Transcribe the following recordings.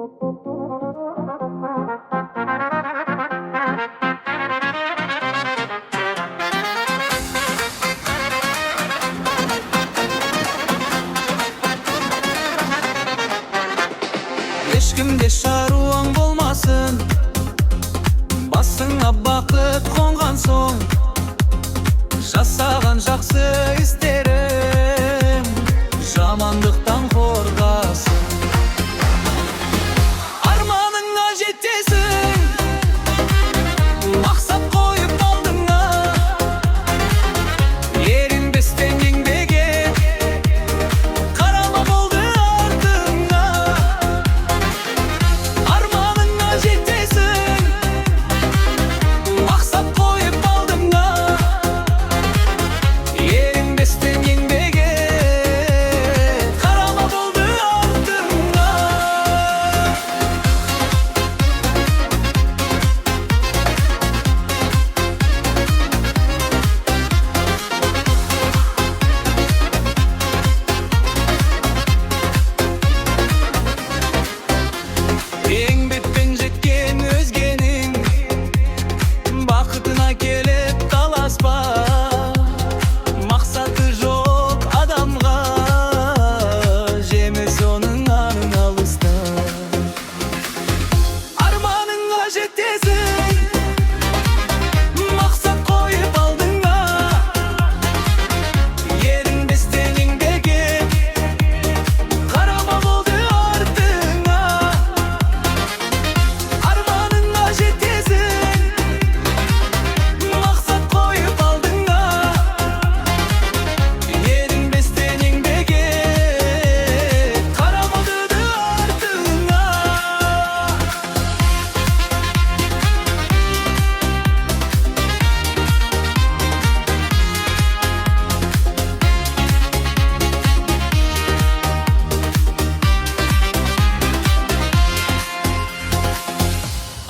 Ешкімде шаруаң болмасын, басыңа бақыт қонған соң. Жасаған жақсы істерің жамандықтан қорғасын. Арманыңа жетесің, мақсат қойып алдыңа. Ерінбестен еңбек ет, қарама болды артыңа. Арманыңа жетесің, мақсат қойып алдыңа. Ерінбестен еңбек ет, қарама болды артыңа. Еңбекпен жеткен өзгенің бақытына келіп таласпа. Мақсаты жоқ адамға жеміс оның алыста. Арманыңа жетесің, мақсат қойып алдыңа. Ерінбестен еңбек ет, қарама болды артыңа. Арманыңа жетесің, мақсат қойып алдыңа. Ерінбестен еңбек ет, қарама болды артыңа.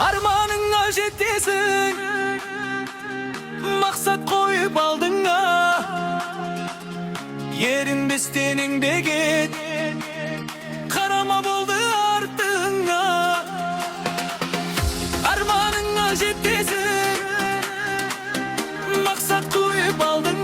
Арманыңа жетесің, мақсат қойып алдыңа. Ерінбестен еңбек ет, қарама болды артыңа. Арманыңа жетесің, мақсат қойып алдыңа.